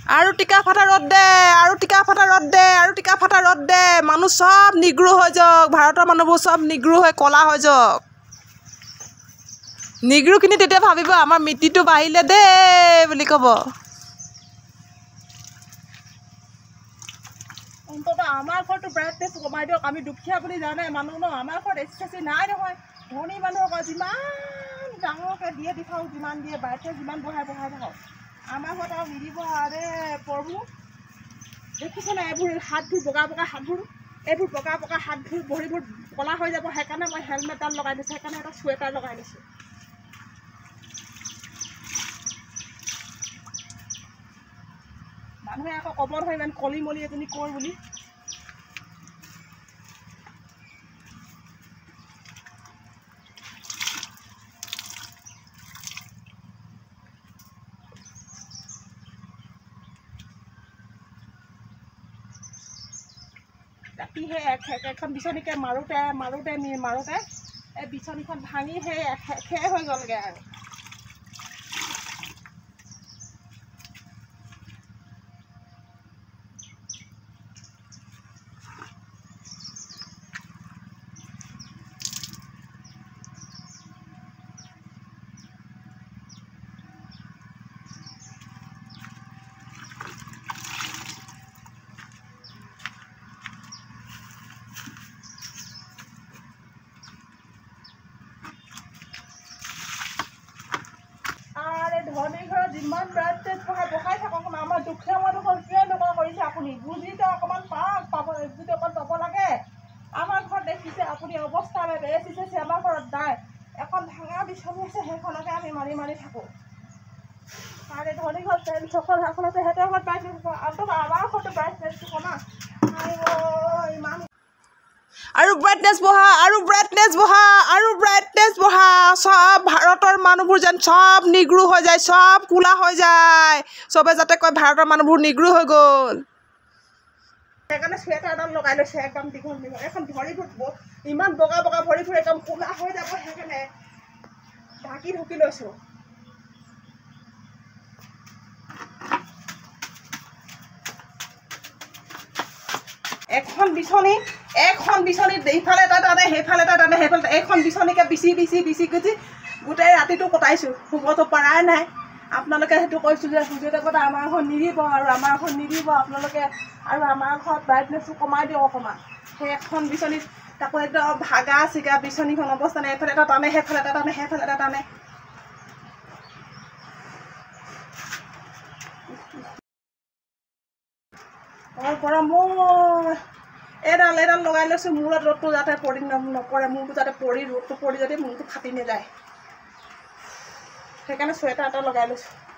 আৰু টিকা ফটা ৰ'দ দে, আৰু টিকা ফটা ৰ'দ দে, আৰু টিকা ফটা ৰ'দ দে। মানুহ চব নিগ্ৰো হৈ যাওক, ভাৰতৰ মানুহবোৰ চব নিগ্ৰো হৈ ক'লা হৈ যাওক। নিগ্ৰোখিনি তেতিয়া ভাবিব আমাৰ মিতিটো বাঢ়িলে দেই বুলি ক'ব। অন্ততঃ আমাৰ ঘৰটো ব্ৰাইটনেছ কমাই দিয়ক, আমি দুখীয়া বুলি জানে মানুহ ন, আমাৰ ঘৰত এচি চেচি নাই নহয়। ধনী মানুহক যিমান ডাঙৰকৈ দিয়ে দি থাকক, যিমান দিয়ে ব্ৰাইটনেছ যিমান বঢ়াই বঢ়াই থাকক, আমাৰ ঘৰত আৰু নিদিব। আৰে প্ৰভু, দেখিছে নাই এইবোৰ হাতবোৰ বগা বগা হাতবোৰ, এইবোৰ বগা বগা হাতবোৰ ভৰিবোৰ ক'লা হৈ যাব। সেইকাৰণে মই হেলমেটডাল লগাই দিছোঁ, সেইকাৰণে এটা চুৱেটাৰ লগাই দিছোঁ। মানুহে আকৌ ক'ব নহয় ইমান কলি মলি এজনী কৰ বুলি। ৰাতি সেই এখন বিচনীকে মাৰোঁতে মাৰোঁতে মাৰোঁতে এই বিচনীখন ভাঙি সেই শেষ হৈ গ'লগৈ আৰু। ধনী ঘৰত যিমান ব্ৰাইটনেছ বঢ়াই বঢ়াই থাকক, আমাৰ দুখীয়া মানুহৰ কিয় এনেকুৱা কৰিছে আপুনি? বুজিতো অকণমান পাওক, পাব বুজিটো অকণ পাব লাগে। আমাৰ ঘৰত দেখিছে আপুনি অৱস্থা নাই, এচি চেচি আমাৰ ঘৰত নাই, এখন ভাঙা বিচনী আছে, সেইখনকে আমি মাৰি মাৰি থাকোঁ। আৰে ধনী ঘৰত পেন চখন এখন আছে, সিহঁতৰ ঘৰত ব্ৰাইটনেছ, আমাৰ ঘৰতো ব্ৰাইটনেছটো কমা। ইমান আৰু ব্ৰাইটনেছ বঢ়া, আৰু ব্ৰাইটনেছ বঢ়া, আৰু ব্ৰাইটনেছ বঢ়া। চব ভাৰতৰ মানুহবোৰ যেন চব নিগ্ৰো হৈ যায়, চব ক'লা হৈ যায়। চবে যাতে কয় ভাৰতৰ মানুহবোৰ নিগ্ৰো হৈ গ'ল। সেইকাৰণে চুৱেটাৰ এডাল লগাই লৈছে, একদম দীঘল দীঘল। এখন ভৰিবোৰ ইমান বগা বগা ভৰিবোৰ একদম ক'লা হৈ যাব, সেইকাৰণে ঢাকি ঢুকি লৈছোঁ। এখন বিচনী, এখন বিচনীত ইফালে এটা টানে, সেইফালে এটা টানে, সেইফালে এইখন বিচনীকে বিচি বিচি বিচি বিচি গোটেই ৰাতিটো কটাইছোঁ, শুবতো পৰাই নাই। আপোনালোকে সেইটো কৈছোঁ যে সূৰ্য দেৱতা আমাৰ ঘৰত নিদিব, আৰু আমাৰ ঘৰত নিদিব আপোনালোকে, আৰু আমাৰ ঘৰত ব্ৰাইটনেছটো কমাই দিয়ক অকণমান। সেই এখন বিচনীত তাকো একদম ভাগা চিগা বিচনীখন অৱস্থা নাই, এইফালে এটা টানে, সেইফালে এটা টানে, সেইফালে এটা টানে। গৰম মই এডাল এডাল লগাই লৈছোঁ মূৰত, ৰ'দটো যাতে পৰি নপৰে, মূৰটো যাতে পৰি ৰ'দটো পৰি যাতে মূৰটো ফাটি নাযায়, সেইকাৰণে চুৱেটাৰ এটা লগাই লৈছোঁ।